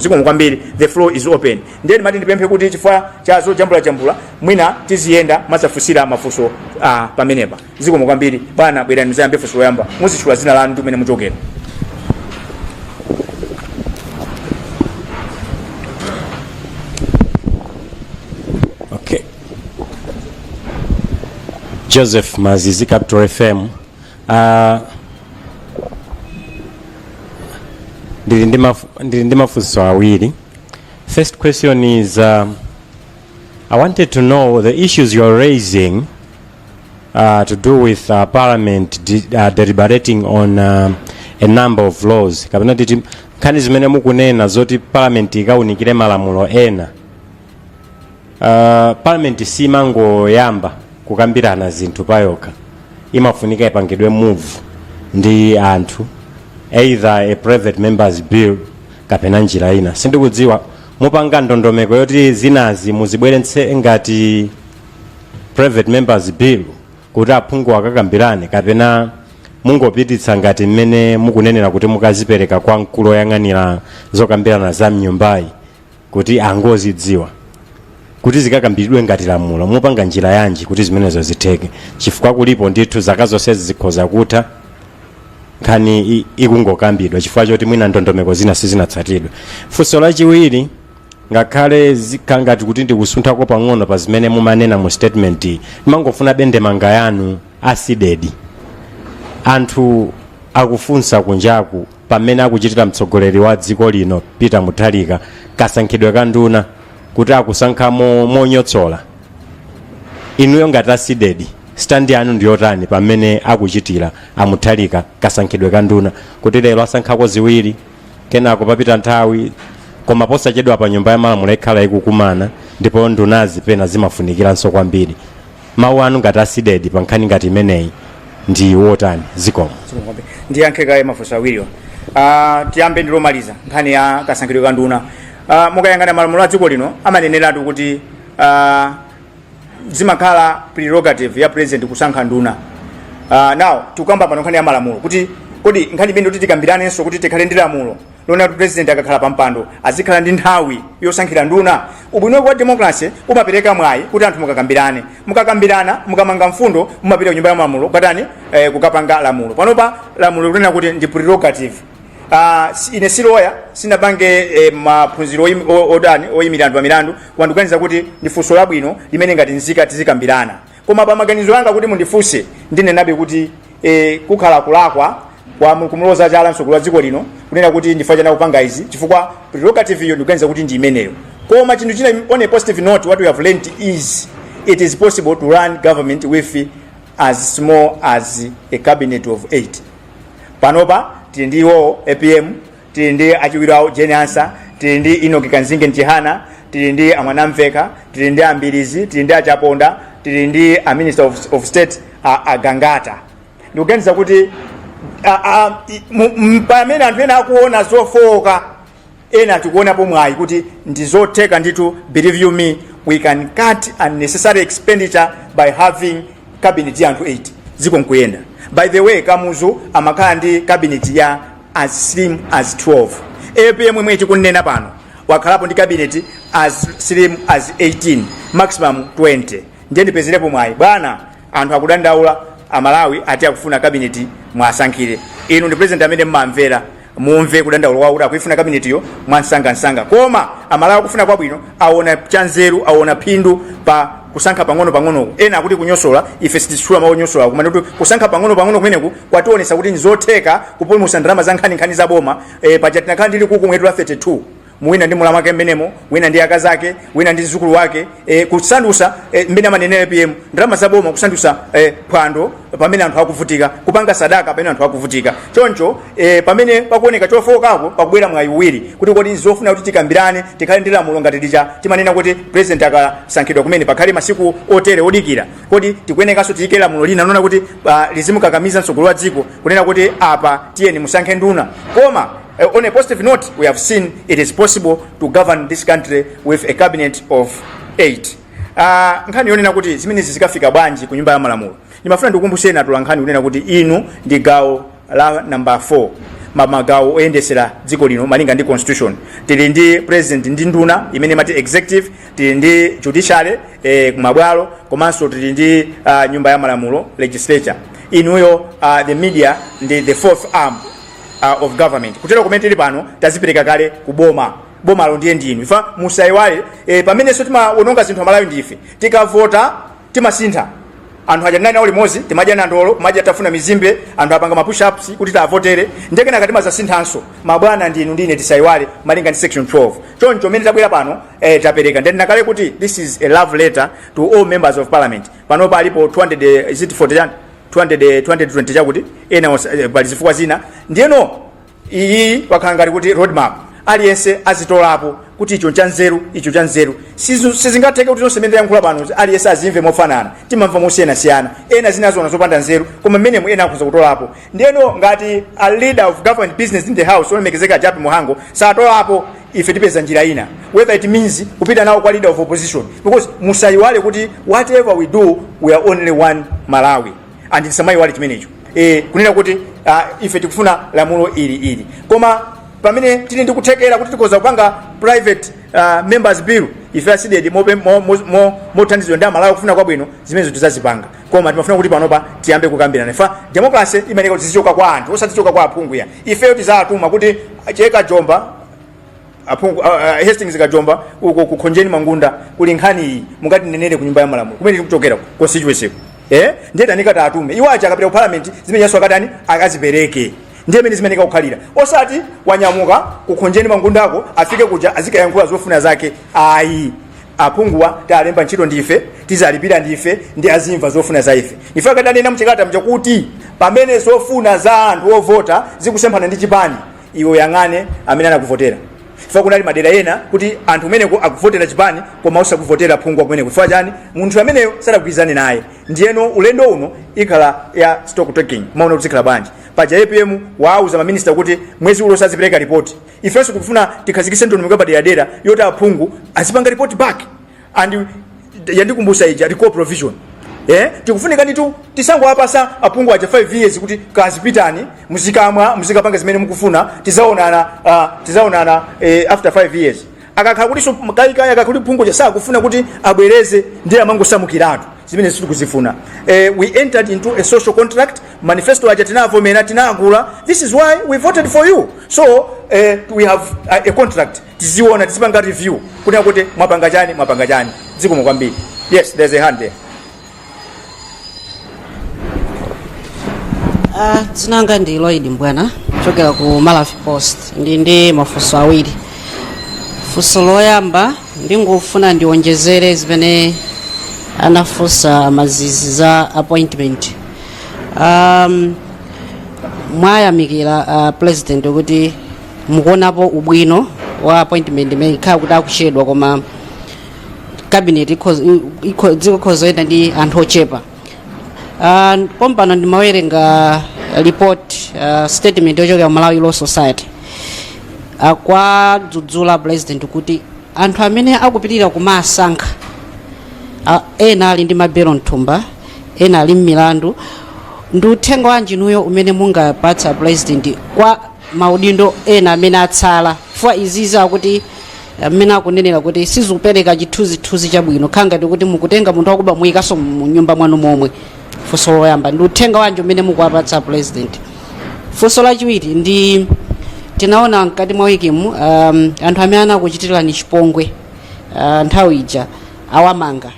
Zikomo kwambiri. The floor is open. Ndiye ndimati ndipemphe kuti chifukwa cha zojambulajambula mwina tiziyenda mazafunsira mafunso pamenepa. Zikomo kwambiri. Bwana, bwerani muzayambe funso loyamba. Muzitchula dzina lanu ndi kumene muchokera. Okay. Joseph Mazizi, Capital FM. Ndili ndi mafunso awiri. First question is, I wanted to know the issues you are raising to do with Parliament deliberating on a number of laws. Kapena titi nkhani zimene mukunena zoti Parliament ikaunikire malamulo ena. Parliament simangoyamba kukambirana zinthu payokha, imafunika ipangidwe move ndi anthu, either a private members bill kapena njira ina. Sindikudziwa mupanga ndondomeko yoti zinazi muzibweretse ngati private members bill kuti aphungu akakambirane, kapena mungopititsa ngati mmene mukunenera kuti mukazipereka kwa mkulu oyang'anira zokambirana za mnyumbayi kuti angozidziwa kuti zikakambiridwe ngati lamulo. Mupanga njira yanji kuti zimenezo zitheke? Chifukwa kulipo ndithu zaka zonsezi zikhoza kutha nkhani ikungokambidwa chifukwa choti mwina ndondomeko zina sizinatsatidwe. Funso lachiwiri, ngakhale zikhala ngati kuti ndikusunthako pang'ono pa zimene mumanena mu statement iyi, ndimangofuna ndemanga yanu a CDEDI. Anthu akufunsa kunjaku pamene akuchitira mtsogoleri wa dziko lino Peter Mutharika kasankhidwe ka nduna kuti akusankha monyotsola. Inuyo ngati a CDEDI, stand yanu ndiyotani pamene akuchitira a Mutharika kasankhidwe ka nduna, kuti lero asankhako ziwiri, kenako papita nthawi, koma posachedwa pa Nyumba ya Malamulo ikhala ikukumana ndipo ndunazi pena zimafunikiranso kwambiri? Mawu anu ngati a CDEDI pa nkhani ngati imeneyi ndi wotani? Zikomo. Ndiyankhe kaye mafunso awiriwa. Tiyambe ndi lomaliza, nkhani ya kasankhidwe ka nduna. Mukayang'ana malamulo a dziko lino amaneneratu kuti zimakhala prerogative ya president kusankha nduna. Now tikukamba pano nkhani ya malamulo, kuti kodi nkhani imene kuti tikambiranenso kuti tikhale ndi lamulo lonena kuti president akakhala pa mpando azikhala ndi nthawi yosankhira nduna. Ubwino wa democracy umapereka mwayi kuti anthu mukakambirane, mukakambirana, mukamanga mfundo, mumapita ku Nyumba ya Malamulo kukatani? Kukapanga lamulo. Panopa lamulo likunena kuti ndi prerogative. Ine si lawyer, sinapange maphunziro odani oyimira anthu pa milandu, koma ndikuganiza kuti ndi funso labwino limene ngati nzika tizikambirana. Koma pa maganizo anga, kuti mundifunse, ndinenabe kuti kukhala kulakwa kwa kumuloza chala mtsogoleri wa dziko lino kunena kuti ndifa chana kupanga izi, chifukwa prerogative iyo ndikuganiza kuti ndi imeneyo. Koma chinthu china, on a positive note, what we have learned is it is possible to run government with as small as a cabinet of 8. Panopa tili ndi iwowo APM, tili ndi achiwiri awo Jane Ansah, tili ndi Enoch Kamzingeni Chihana, tili ndi a Mwanamvekha, tili ndi Ambirizi, tili ndi Achaponda, tili ndi a Minister of State a Gangata. Ndikuganiza kuti pamene anthu ena akuona zofowoka, ena tikuonapo mwayi kuti ndizotheka ndithu. Believe you me, we can cut unnecessary expenditure by having cabinet ya anthu 8, dziko nkuyenda. By the way, Kamuzu amakhala ndi cabinet ya as slim as 12. APM imwe tikunena pano wakhalapo ndi cabinet as slim as 18, maximum 20. Ndiye ndipezerepo mwayi, bwana, anthu akudandaula, Amalawi ati akufuna cabinet mwasankhire. Inu ndi president amene mmamvera, mumve kudandaula kwawo kuti akuifuna kabinetiyo mwansangansanga. Koma Amalawi akufuna kwabwino aona chanzeru, aona phindu pa kusankha pang'ono pang'onoko. Ena akuti kunyosola, ife sititchula mawu onyosola, koma ndikuti kusankha pang'ono pang'ono kumeneku kwationetsa kuti nzotheka kupulumutsa ndalama za nkhaninkhani za boma. Paja tinakhala ndi likuku mwetu la 32, wina ndi mulamu wake mmenemo, wina ndi akazi ake, wina ndi mzukulu wake, kusandusa, mmene amanenera APM, ndalama za boma kusandusa phwando pamene anthu akuvutika, kupanga sadaka pamene anthu akuvutika. Choncho pamene pakuoneka chofowokako, pakubwera mwayi uwiri kuti kodi zofuna kuti tikambirane, tikhale ndi lamulo ngati lija timanena kuti president akasankhidwa kumene pakhale masiku otere odikira. Kodi tikuyenekanso tiyike lamulo lina nona kuti lizimukakamiza mtsogoleri wa dziko kunena kuti apa tiyeni musankhe nduna? Koma on a positive note, we have seen it is possible to govern this country with a cabinet of 8. Nkhani yonena kuti zimenezi zikafika bwanji ku Nyumba ya Malamulo, ndimafuna ndikukumbutseni atolankhani kunena kuti inu ndi gawo la number 4. Magawo oyendesera dziko lino malinga ndi constitution, tili ndi president ndi nduna imene imati executive, tili ndi judiciary, kumabwalo, komanso tili ndi nyumba ya malamulo, legislature. Inuyo, the media, ndi the fourth arm of government. Kutero kumene tili pano, tazipereka kale ku boma. Bomalo ndiye ndinu. Ifa musayiwale, pamenenso timawononga zinthu Amalawi ndife. Tikavota timasintha anthu aja tinali nawo limodzi, timadya nandolo, kumadya tafuna mizimbe, anthu apanga ma push ups kuti tiavotere, ndiye kenaka timazasinthanso. Mabwana ndinu ndine, tisayiwale, malinga ndi section 12. Choncho mmene tabwera pano, tapereka, ndinena kale kuti this is a love letter to all members of parliament. Panopa alipo 200, is it 40 chani, 200, 220 chakuti ena pali zifukwa zina. Ndiyeno iyi pakhala ngati kuti roadmap, aliyense azitolapo kuti icho nchanzeru, icho chanzeru. Sizingatheke kuti zonse mmene tayankhula pano aliyense azimve mofanana. Timamva mosiyanasiyana, ena zinazoona zopanda nzeru, koma mmenemu ena akhoza kutolapo. Ndiyeno ngati a leader of government business in the house, olemekezeka Jappie Mhango, satolapo, ife tipeza njira ina, whether it means kupita nawo kwa leader of opposition, because musayiwale kuti whatever we do, we are only one Malawi, and tisamayiwale chimenecho, kunena kuti ife tikufuna lamulo ili ili. Koma pamene tili ndi kuthekera kuti tikhoza kupanga private members bill, ife a CDEDI mothandizidwa ndi Amalawi kufuna kwabwino, zimenezo tizazipanga. Koma timafuna kuti panopa tiyambe kukambirana. Ifa democracy imayenera kuti zichoka kwa anthu, osati zichoka kwa aphungu ya. Ifeyo tizatuma kuti cheka jomba aphungu, Hastings Kajomba uko kukhonjeni Mangunda kuli nkhani iyi, mungatinenere ku nyumba ya malamulo kumene tikuchokera ku constituency, ndiye tanikati atume iwo aja. Akapita ku parliament, zimene Yesu akatani, akazipereke. Ndiye mene zimene kakukhalira, osati wanyamuka kukhonjeni Mangundako, afike kuja azikayankhula zofuna zake, ayi. Aphunguwa talemba ntchito ndife, tizalipira ndife, ndi azimva zofuna za ife. Ife akadanena mchikata mchakuti pamene zofuna za anthu ovota zikusemphana ndi chipani, iwe uyang'ane amene anakuvotera. Chifukwa kunali madera ena kuti anthu kumeneko akuvotera chipani koma osakuvotera phungu kumeneko. Chifukwa chani? Munthu ameneyo sadagwirizane naye. Ndiyeno ulendo uno ikhala ya stock taking, maona kuti zikhala bwanji. Paja APM wauza maminista kuti mwezi ulo sazipereka ripoti. Ifenso tikufuna tikhazikitse ndondomeko yapaderadera yoti aphungu azipanga report back. And yandikumbusa ija recall provision. Tikufunika nditu tisangowapasa aphungu aja 5 years kuti kazipitani, muzikamwa, muzikapanga zimene mukufuna, tizaonana after 5 years. Akakhala kuti so kaikai, akakhala kuti phungu sakufuna kuti abwereze, ndiye amangosamukiratu. Zimene sitikuzifuna. We entered into a social contract. Manifesto aja tinavomera, tinagula. This is why we voted for you. So we have a contract. Tiziona, tizipanga review kunena kuti mwapanga chani, mwapanga chani. Zikomo kwambiri. Yes, there's a hand there. Dzina langa ndi Lloyd Mbwana, kuchokera ku Malawi Post. Ndi mafunso awiri. Funso loyamba, ndingofuna ndionjezere zimene anafunsa Mazizi za appointment. Mwayamikira president kuti mukuonapo ubwino wa appointment imene ikhala kuti akuchedwa, koma cabinet dziko ikhoza kuyenda ndi anthu ochepa. Pompano ndimawerenga report, statement yochokera ku Malawi Law Society, akwadzudzula president kuti anthu amene akupitirira kumasankha, ena ali ndi mabelo mthumba, ena ali mmilandu. Ndi uthenga wanji inuyo umene mungapatsa president kwa maudindo ena amene atsala? Chifukwa izizi akuti amene akunenera kuti sizikupereka chithunzithunzi chabwino, khala ngati kuti mukutenga munthu wakuba muyikanso mu nyumba mwanu momwe. Funso loyamba, ndi uthenga wanji umene mukuwapatsa president? Funso lachiwiri, ndi tinaona mkati mwa wikimu anthu amene anakuchitirani chipongwe nthawi ija awamanga.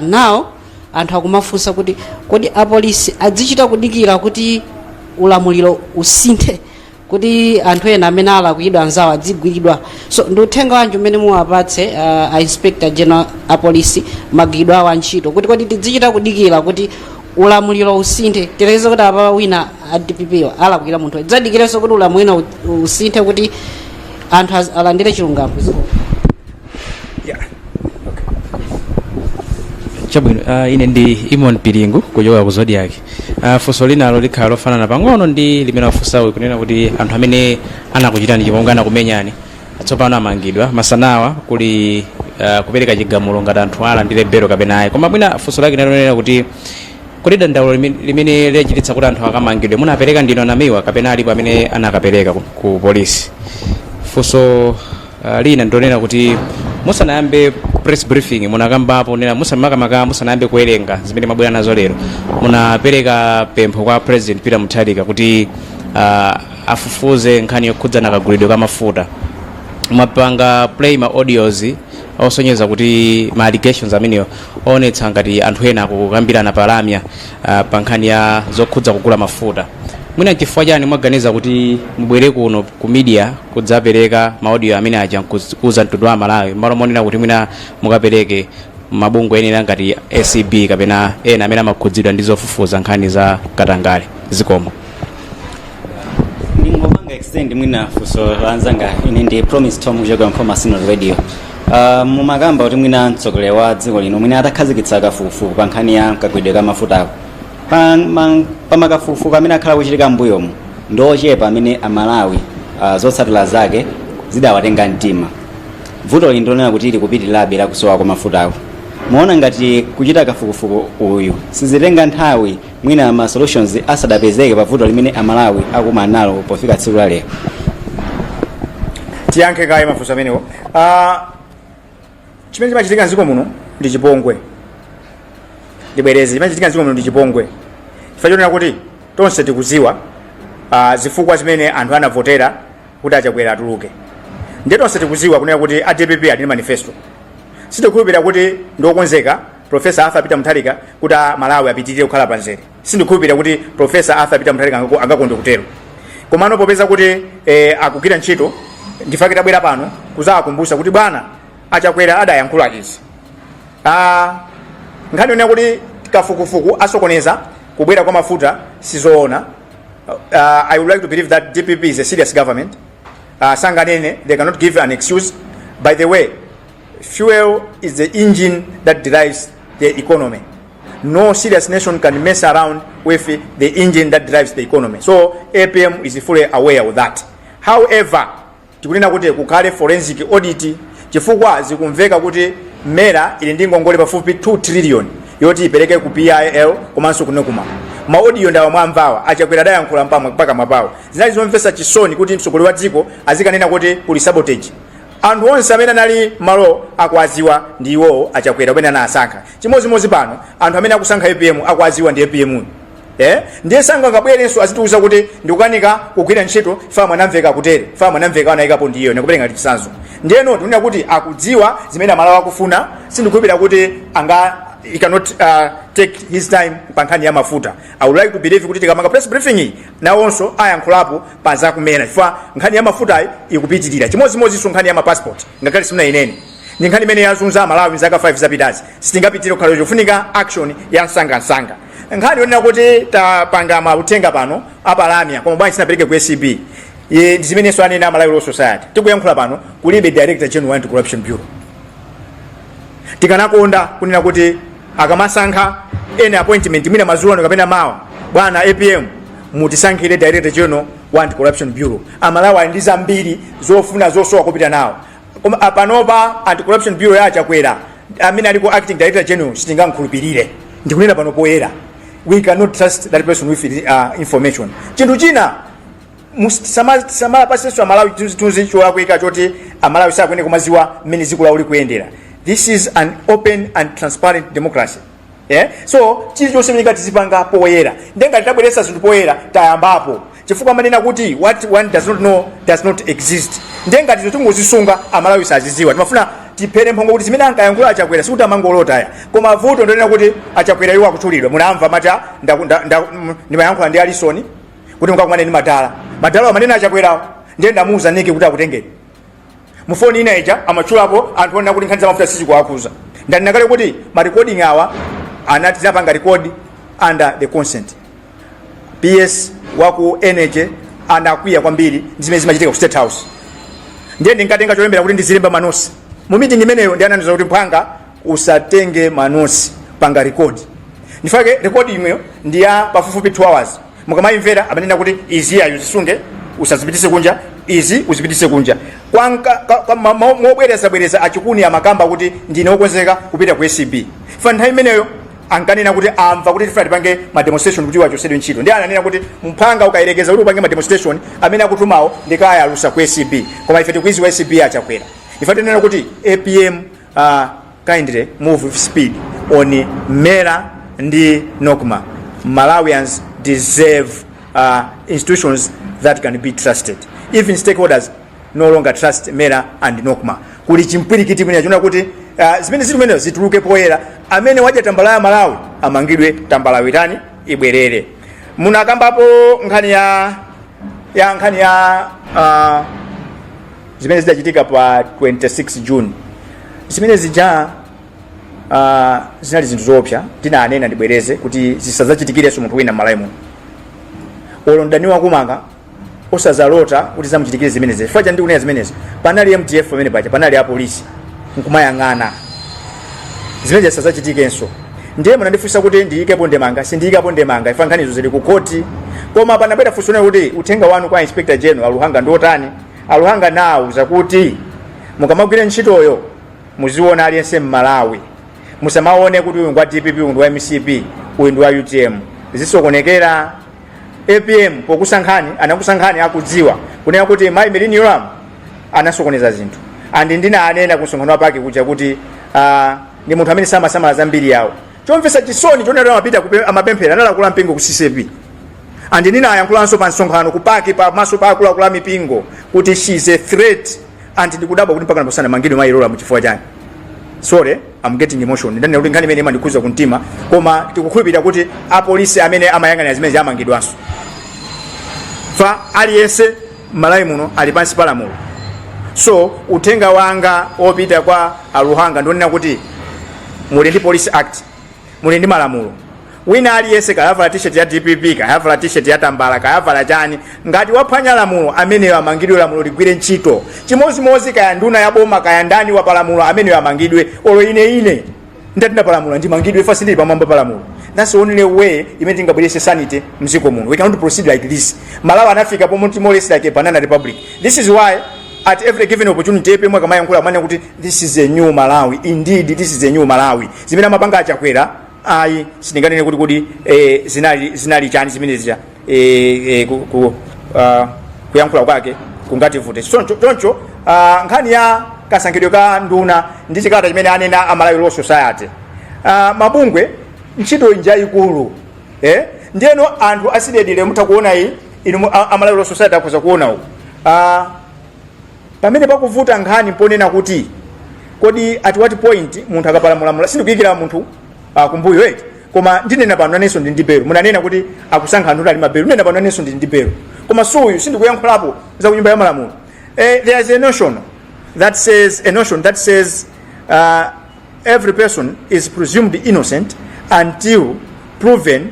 Now anthu akumafunsa kuti kodi apolisi adzichita kudikira kuti ulamuliro usinthe kuti anthu ena amene alakwidwa anzawo adzigwiridwa? So ndi uthenga wanji umene muwapatse a inspector general apolisi, magwiridwe awo antchito, kuti kodi tidzichita kudikira kuti ulamuliro usinthe? Tilekeze kuti apa wina a DPP alakwira munthu, dzadikirenso kuti ulamuliro usinthe kuti anthu alandire chilungamo? Yeah. Chabwino, ine ndi Imon Piringu kuchoka ku Zodiak. Funso linalo likhala lofanana pang'ono ndi limene wafunsawe, kunena kuti anthu amene anakuchitani chipongwe, anakumenyani, tsopano amangidwa. Masanawa kuli kupereka chigamulo ngati anthu alandire belo kapena ayi. Koma mwina funso lake linalonena kuti Kodi dandaulo limene lachititsa kuti anthu akamangidwe munapereka ndinu Anamiwa kapena alipo amene anakapereka ku polisi? Funso lina ndonena kuti musanayambe press briefing munakambapo nena musamakamaka musanayambe kuwerenga zimene mwabwera nazo lero, munapereka pempho kwa President Peter Mutharika kuti afufuze nkhani yokhudzana kagulidwe ka mafuta. Mwapanga play ma audios osonyeza kuti ma allegations amenewo oonetsa ngati anthu ena akukambirana palamya pa nkhani ya zokhudza kugula mafuta. Mwina chifukwa chani mwaganiza kuti mubwere kuno ku media kudzapereka ma audio amene aja kuuza mtundu wa Malawi, malo monena kuti mwina mukapereke mabungwe enera ngati ACB kapena ena amene amakhudzidwa ndi zofufuza nkhani za katangale? Zikomo. Ndingopanga extend mwina funso lanzanga. Ine ndi Promise Tom kuchokera Nkhoma Synod Radio. Mumakamba kuti mwina mtsogoleri wa dziko lino mwina atakhazikitsa kafukufuku pa nkhani ya kagulidwe ka mafutako, pa makafukufuku amene akhala kuchitika m'mbuyomu ndi ochepa amene Amalawi zotsatira zake zidawatenga mtima. Vuto ili ndionena kuti likupitirirabe lakusowa kwa mafutako. Muona ngati kuchita kafukufuku uyu sizitenga nthawi mwina ma solutions asadapezeke pa vuto limene Amalawi akumana nalo pofika tsiku la lero? Tiyankhe kaye mafunso amenewo. Chimene chimachitika mdziko muno ndi chipongwe. Ndibwereze, chimene chimachitika mdziko muno ndi chipongwe, chifukwa chonena kuti tonse tikuziwa zifukwa zimene anthu anavotera kuti aChakwera atuluke. Ndiye tonse tikuziwa kunena kuti a DPP ali ndi manifesto. Sindikukhulupirira kuti ndiokonzeka Professor Arthur Peter Mutharika kuti a Malawi apitirire kukhala panzere. Sindikukhulupirira kuti Professor Arthur Peter Mutharika angakonde kutero. Komano popeza kuti akugwira ntchito, ndifake tabwera pano kuzawakumbutsa kuti bwana aChakwera adayankhula izi. Nkhani yonena kuti kafukufuku asokoneza kubwera kwa mafuta sizoona. I would like to believe that DPP is a serious government. Sanganene, they cannot give an excuse. By the way, fuel is the engine that drives the economy. No serious nation can mess around with the engine that drives the economy. So APM is fully aware of that. However, tikunena kuti kukhale forensic audit, chifukwa zikumveka kuti MERA ili ndi ngongole pafupi 2 trillion yoti ipereke ku PIL komanso ku NOCMA. Ma audio ndawa mwamvawa, aChakwera adayankhula mpaka mwapawo. Zinali zomvetsa chisoni kuti mtsogoleri wa dziko azikanena kuti kuli sabotage. Anthu onse amene anali malo akuwaziwa ndi iwowo aChakwera amene anasankha. Chimodzimodzi pano anthu amene akusankha APM akuwaziwa ndi APM. Ndiye sangangabwerenso azitiuza kuti ndikukanika kugwira ntchito fa Mwanamveka kutere, fa Mwanamveka anayikapo ndiyo ndikupereka ngati chitsanzo. Ndiyeno tikunena kuti akudziwa zimene Amalawi akufuna. Sindikukhulupirira kuti anga he cannot take his time pa nkhani ya mafuta. I would like to believe kuti tikamanga press briefing iyi nawonso ayankhulapo pa zakumena, chifukwa nkhani ya mafutayi ikupitirira. Chimodzimodzinso nkhani ya mapassport, ngakhale simunayinene, ndi nkhani imene yazunza Amalawi zaka 5 zapitazi. Sitingapitire kukhala chofunika action ya msangamsanga. Nkhani yonena kuti tapanga mauthenga pano apalamya, koma bwanji sinapereke ku ACB? Ye ndi zimenenso anena Amalawi Law Society. Tikuyankhula pano kulibe Director General wa Anti-Corruption Bureau. Tikanakonda kunena kuti akamasankha ene appointment mwina madzulo ano kapena mawa, bwana APM, mutisankhire Director General wa Anti-Corruption Bureau. Amalawi ali ndi zambiri zofuna zosowa kupita nawo, koma panopa Anti-Corruption Bureau ya aChakwera amene aliko acting director general sitingamkhulupirire. Ndikunena pano poyera, we cannot trust that person with information. Chinthu china, samapasenso Amalawi chithunzithunzi cholakwika choti Amalawi sakuyenera kumaziwa mmene dziko lawo likuyendera. This is an open and transparent democracy, yeah? So chilichonse mene tizipanga poyera. Ndengati tabweretsa zinthu poyera, tayambapo, chifukwa amanena kuti what one does not know does not exist. Ndengati izo tingozisunga, Amalawi saziziwa. Timafuna tiphere mphongo kuti zimene ankayankhula aChakwera sikuti amangolota ya, koma vuto ndonena kuti aChakwera iwo akutchulidwa. Munamva mati ndimayankhula ndi Alisoni kuti mukakumane ndi madala, madala amanena aChakwerawo. Ndiye ndamuuza Niki kuti akutengeni. Mufoni ina ija amatchulapo anthu onena kuti nkhani zamafuta sizikuwakhuza. Ndanena kale kuti ma recording awa anati tinapanga record under the consent. PS waku Energy anakwiya kwambiri ndi zimene zimachitika ku State House. Ndiye ndinkatenga cholembera kuti ndizilemba ma notes mu meeting imeneyo, ndi anandiuza kuti, "Mphwanga, usatenge ma notes, panga record." Ndifake record imweyo ndi ya pafupifupi 2 hours. Mukamayimvera amanena kuti izi ayo zisunge, usazipitise kunja, izi uzipitise kunja. Mobwerezabwereza achikuni amakamba kuti ndine wokonzeka kupita ku ACB. Fa nthawi imeneyo Ankanena kuti amva kuti tifuna tipange ma demonstration kuti wachosedwe ntchito, ndi ananena kuti mphanga ukayerekeza kuti upange ma demonstration, amene akutumawo ndikayalusa ku ACB. Koma ife tikuiziwa ACB achakwera. Ife tinena kuti APM, kindly move with speed on MERA ndi NOCMA. Malawians deserve institutions that can be trusted. Even stakeholders no longer trust MERA and NOCMA. Kuli chimpwirikiti mwina chona kuti zimene zili kumenezo zituluke poyera. Amene wadya tambala ya Malawi amangidwe, tambala witani ibwerere. Munakambapo nkhani ya nkhani ya zimene zidachitika pa 26 June. Zimene zija zinali zinthu zoopsa. Tinanena, ndibwereze kuti zisadzachitikirenso munthu wina m'Malawi muno. Olo mdani wakumanga osazalota kuti zamuchitikire zimenezi. Chifukwa chani ndikunena zimenezi? Panali MDF pamene paja, panali apolisi nkumayang'ana. Zimene zisadzachitikenso. Ndiye munandifunsa kuti ndiyikepo ndemanga. Sindiyikapo ndemanga ifa nkhanizo zili ku khoti. Koma panabwera funso lina kuti uthenga wanu kwa Inspector General Aluhanga ndi otani? Aluhanga nawuza kuti mukamagwira ntchitoyo muziona aliyense m'Malawi, musamaone kuti uyu ngwa DPP, uyu ndi wa MCP, uyu ndi wa UTM. Zisokonekera. APM pokusankhani anakusankhani akudziwa kunena kuti mayi Merlyne Yolamu anasokoneza zinthu. And ndinanena ku msonkhano wa PAC kuja kuti ndi munthu amene samasamala zambiri yawo. Chomvetsa chisoni chonena amapita amapemphera, analakula mpingo ku CCAP. And ndinayankhulanso pa msonkhano ku PAC pamaso pa akuluakulu a mipingo kuti she is a threat. And ndikudabwa kuti mpaka naposanamangidwe mayi Yolamu chifukwa chani? Sorry, I'm getting emotion. Ndanena kuti nkhani imene imandikhuza kumtima, koma tikukhulupirira kuti apolisi amene amayang'anira zimene amangidwanso. Fa aliyense m'Malawi muno ali pansi pa lamulo. So uthenga wanga wopita kwa Aluhanga ndionena kuti muli ndi Police Act, muli ndi malamulo. Wina aliyense, kaya avala t-shirt ya DPP, kaya avala t-shirt ya tambala, kaya avala chani, ngati waphwanya lamulo, ameneyo amangidwe, lamulo ligwire ntchito. Chimozimozi kaya nduna ya boma, kaya ndani wapalamulo, ameneyo amangidwe. Olo ine ndati ndapalamula, ndimangidwe, ifa sindili pamwamba pa lamulo. That's the only way imene tingabwerese sanity mdziko muno. We cannot proceed like this. Malawi anafika pomwe more or less like a banana republic. This is why at every given opportunity APM akamayankhula amanena kuti this is a new Malawi. Indeed, this is a new Malawi. Zimene amapanga Achakwera, ayi, sindinganene kuti kodi zinali chani zimene zija, kuyankhula kwake kungativute. Choncho nkhani ya kasankhidwe ka nduna ndi chikalata chimene anena a Malawi Law Society, mabungwe, ntchito inja ikulu, eh? Ndiyeno anthu a CDEDI mutha kuona iyi, inu a Malawi Law Society akhoza kuona uku. Pamene pakuvuta nkhani mponena kuti kodi at what point munthu akapalamula. Sindikuyikira munthu kumbuyo eti, koma ndinena pano, nanenso ndi ndi belo. Munanena kuti akusankha anthu ali mabelo. Ndinena pano, nanenso ndi ndi belo, koma suyu sindikuyankhulapo za kunyumba ya malamulo. There is a notion that says every person is presumed innocent until proven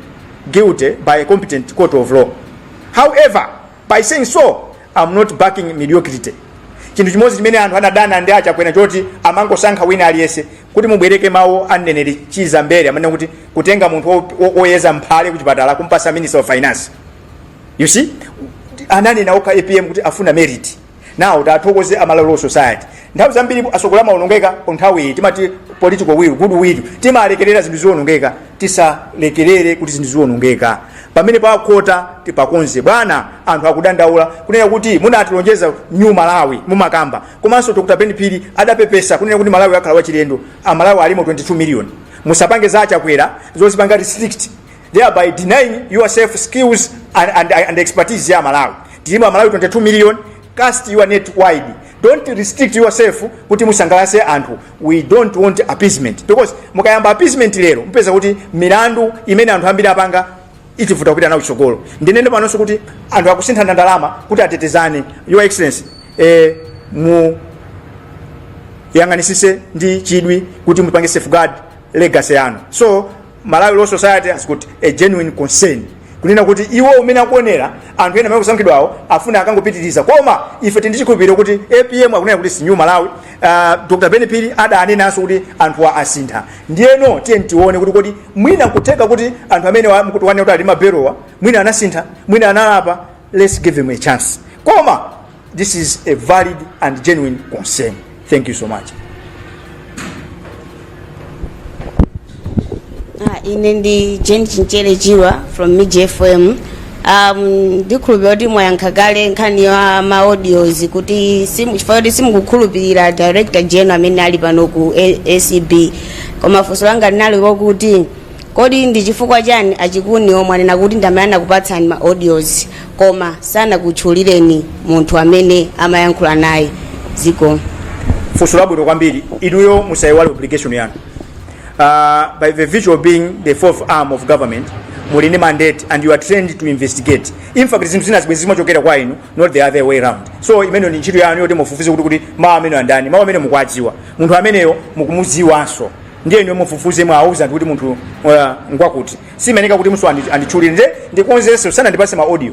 guilty by a competent court of law. However, by saying so, I'm not backing mediocrity. Chinthu chimodzi chimene anthu anadana ndi Achakwera choti amangosankha wina aliyense. Kuti mubwereke mawu a mneneri Chiza Mbele, amanena kuti kutenga munthu oyeza mphale kuchipatala kumpasa Minister of Finance. You see, ananena okha APM kuti afuna merit. Now tathokoze a Malawi Law Society. Nthawi zambiri asogola amaonongeka ku nthawi iyi timati political will, good will, timalekerera zinthu ziwonongeka. Tisalekerere kuti zinthu ziwonongeka. Pamene pakhota tipakonze, bwana. Anthu akudandaula kunena kuti munatilonjeza new Malawi, mumakamba. Komanso Dr Ben Phiri adapepesa kunena kuti Malawi akhala wachilendo. Amalawi alimo 22 million. Musapange za Achakwera zozipanga restrict, thereby denying yourself skills and expertise ya Malawi. Tilimo Amalawi 22 million. Cast your net wide. Don't restrict yourself kuti musangalase anthu. We don't want appeasement, because mukayamba appeasement lero, mpeza kuti milandu imene anthu ambiri apanga itivuta kupita nawo chitsogolo. Ndinene panonso kuti anthu akusinthana ndalama kuti atetezane. Your Excellency, mu yang'anisise ndi chidwi kuti mupange safeguard legacy yanu. So Malawi Law Society has got a genuine concern kunena kuti iwo umene akuonera anthu ena amene akusankhidwawo afuna akangopitiriza. Koma ife tili ndi chikhulupiriro kuti APM akunena kuti new Malawi. Dr Ben Phiri adanenanso kuti anthuwa asintha. Ndiyeno tiye tione kuti kodi mwina nkutheka kuti anthu amene mukuti wane kuti ali maberowa mwina anasintha, mwina analapa. Let's give him a chance. Koma this is a valid and genuine concern. Thank you so much. Ah, ine ndi Jane Chinchere Chiwa from Miji FM. Ndikhulupirira kuti mwayankha kale nkhani ya ma audios kuti chifukwa kuti simukukhulupirira director general amene ali pano ku ACB. Koma funso langa linali lokuti kodi ndi chifukwa chani achikuni omwe anena kuti ndi amene anakupatsani ma audios koma sanakutchulireni munthu amene amayankhula naye ziko? Funso labwino kwambiri. Inuyo musayiwale obligation yanu by the virtue of being the fourth arm of government. Muli ndi mandate and you are trained to investigate. In fact, zinthu zina zibwezi zimachokera kwa inu, not the other way round. So imeneyo ndi ntchito yanu yoti mufufuze kuti mawu amene andani, mawu amene mukuwadziwa, munthu ameneyo mukumudziwanso, ndiye inuyo mufufuze, mwauza anthu kuti munthu ngwakuti. Simeneka kuti muso anditchulire nde ndikonzenso sanandipase ma audio.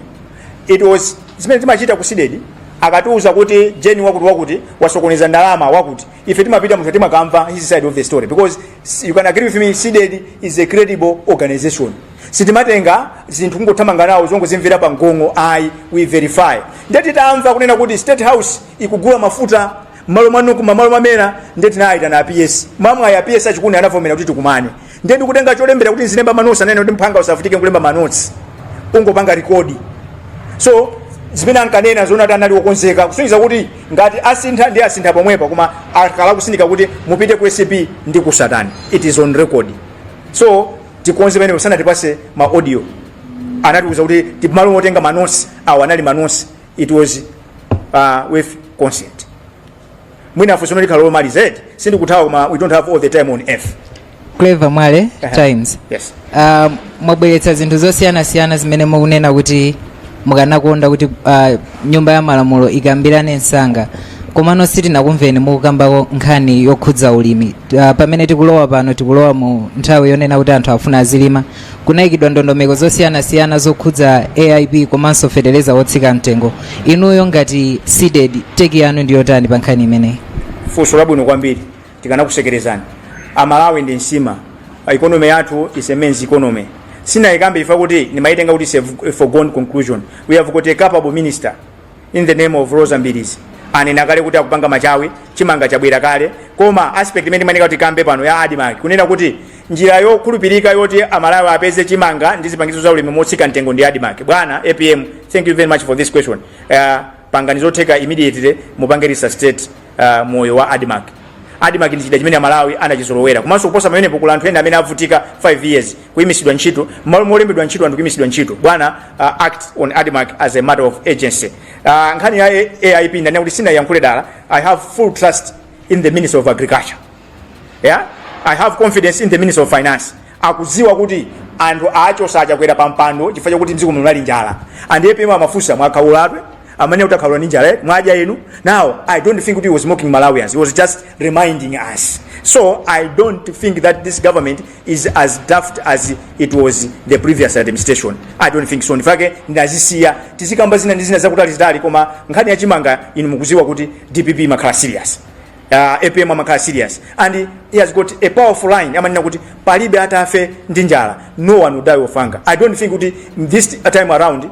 It was zimene timachita ku CDEDI. Akatiuza kuti Jeni wakuti wakuti wasokoneza ndalama wakuti, ife timapita munthu timakamva his side of the story, because you can agree with me, CDEDI is a credible organization. Sitimatenga zinthu kungothamanga nawo zongozimvera pa ngongo ayi, we verify. Ndiye titamva kunena kuti State House ikugula mafuta mmalo mwa NOCMA, mmalo mwa MERA, ndiye tinayitana a PS. Mwamwayi a PS achikuni anavomera kuti tikumane. Ndiye ndikutenga cholembera kuti nzilemba manotsi, anene kuti mphanga usavutike nkulemba manotsi, ungopanga record. So zimene ankanena zoona kuti anali wokonzeka kusonyeza kuti ngati asintha ndi asintha pomwepa, koma akala kusindika kuti mupite ku ACB ndi ku satani. It is on record. So tikonze pamene sanatipase ma audio, anatiuza kuti timalo motenga manotsi awo anali manotsi. It was with consent. Mwina funso likhala lomaliza eti, sindikuthawa koma we don't have all the time on earth. Clever Mwale, Times. Yes. Mwabweretsa zinthu zosiyanasiyana zimene mukunena kuti mukanakonda kuti nyumba ya malamulo ikambirane msanga, komano sitinakumveni mukukambako nkhani yokhudza ulimi. Pamene tikulowa pano, tikulowa mu nthawi yonena kuti anthu afuna azilima. Kunayikidwa ndondomeko zosiyanasiyana zokhudza AIP komanso feteleza wotsika mtengo. Inuyo ngati CDEDI, take yanu ndi yotani pa nkhani imeneyi? Funso labwino kwambiri. Tikanakusekerezani Amalawi ndi nsima. Economy yathu is a men's economy. Sinayikambe ifa kuti nimayitenga kuti is a foregone conclusion. We have got a capable minister in the name of Rosa Mbilizi. Anena kale kuti akupanga machawi, chimanga chabwera kale. Koma aspect imene imayeneka kuti kambe pano ya ADMARC, kunena kuti njira yokhulupirika yoti Amalawi apeze chimanga ndi zipangizo za ulimi motsika mtengo ndi ADMARC. Bwana APM, thank you very much for this question. Pangani zotheka immediately, mupange resuscitate moyo wa ADMARC. ADMARC ndi chida chimene Amalawi anachizolowera. Komanso kuposa pamenepo, kula anthu ena amene avutika 5 years kuyimisidwa ntchito malo molembedwa ntchito, anthu kuyimisidwa ntchito. Bwana, act on ADMARC as a matter of urgency. Nkhani ya AIP ndanena kuti sinayankhule dala. I have full trust in the Minister of Agriculture. Yeah? I have confidence in the Minister of Finance. Akudziwa kuti anthu acho sachakwera pa mpando chifukwa chakuti mdziko muno muli njala. And APM amafunsa, mwakhaulatu amene kuti akhaula ndi njala, eh? Mwadya inu? Now I don't think kuti he was mocking Malawians, he was just reminding us. So I don't think that this government is as daft as it was the previous administration. I don't think so. Ndifake ndazisiya, tizikamba zina ndi zina zakutalizitali, koma nkhani ya chimanga inu mukuziwa kuti DPP imakhala serious, APM amakhala serious, and he has got a powerful line. Amanena kuti palibe atafe ndi njala, no one will die of hunger. I don't think kuti this time around,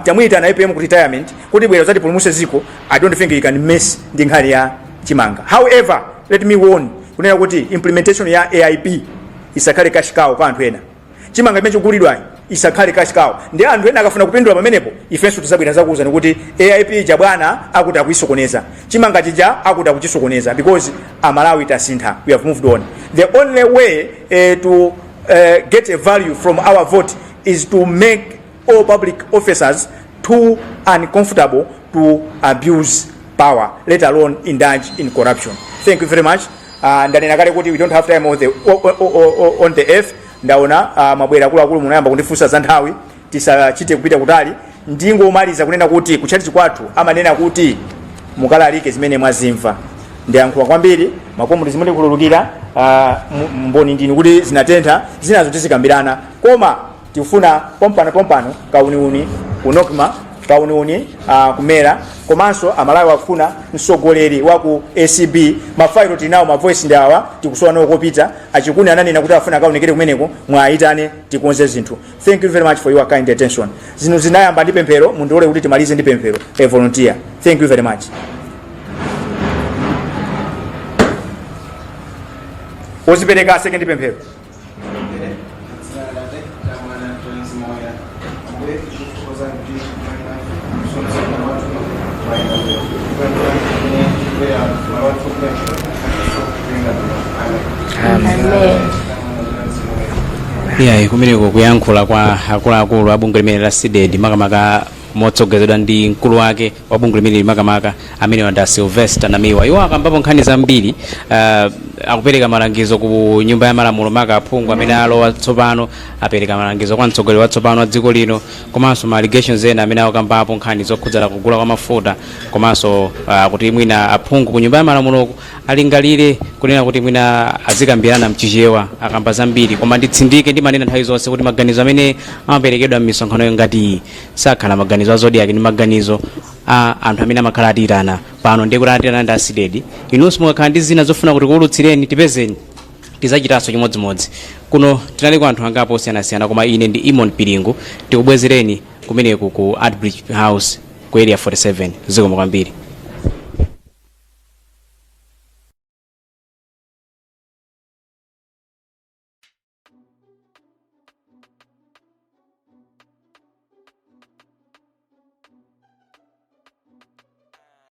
tamuyitana APM ku retirement kuti bwera uzatipulumutse ziko, I don't think he can mess ndi nkhani ya chimanga. However, let me warn kunena kuti implementation ya AIP isakhale cash cow kwa anthu ena. Chimanga chimene chikugulidwayi isakhale cash cow, ndi anthu ena akafuna kupindula pamenepo, ifenso tizabwera zakuwuzani kuti AIP ija bwana akuti akuisokoneza, chimanga chija akuti akuchisokoneza, because Amalawi tasintha, we have moved on. The only way to get a value from our vote is to make all public officers too uncomfortable to abuse power, let alone indulge in corruption. Thank you very much. Ndanena kale kuti we don't have time on the earth. Ndaona mabwera akuluakulu munayamba kundifunsa za nthawi, tisachite kupita kutali. Ndingomaliza kunena kuti kutchalitchi kwathu amanena kuti mukalalike zimene mwazimva. Ndiyankhula kwambiri, makomo tizimundikhululukira. Mboni ndinu kuti zinatentha, zinazo tizikambirana, koma tikufuna pompano pompano kauniuni ku NOCMA, kauniuni ku MERA, komanso Amalawi akufuna mtsogoleri wa ku ACB. Mafailo tinawo, ma voice ndi awa, tikusowa nawo kopita. Achikuni ananena kuti afuna akaonekere kumeneko, mwayitane tikonze zinthu. Thank you very much for your kind attention. Zinthu zinayamba ndi pemphero, mundilole kuti timalize ndi pemphero. A volunteer. Thank you very much. Wozipereka aseke ndi pemphero. Iyayi, kumeneko kuyankhula kwa akuluakulu a bungwe limene la CDEDI, makamaka motsogozedwa ndi mkulu wake wa bungwe limene, makamaka amene ndi Sylvester Namiwa. Iwo akambapo nkhani zambiri, akupereka malangizo ku Nyumba ya Malamulo, maka aphungu amene alowa tsopano, apereka malangizo kwa mtsogoleri watsopano wa dziko lino, komanso ma allegations ena amene akukambapo nkhani zokhudzana kugula kwa mafuta, komanso kuti mwina aphungu ku Nyumba ya Malamulo alingalire kunena kuti mwina azikambirana mChichewa. Akamba zambiri, koma nditsindike, ndimanena nthawi zonse kuti maganizo amene amaperekedwa m'misonkhano ngati iyi sakhala maganizo a Zodiak, ndi maganizo a anthu amene amakhala atiyitana pano. Ndiye kuti atiyitana ndi a CDEDI. Inunso mukakhala ndi zina zofuna kuti kuwulutsireni, tipezeni, tizachitanso chimodzimodzi. Kuno tinali ku anthu angapo osiyanasiyana, koma ine ndi Imon Piringu, tikubwezereni kumeneku ku Artbridge House ku Area 47. Zikomo kwambiri.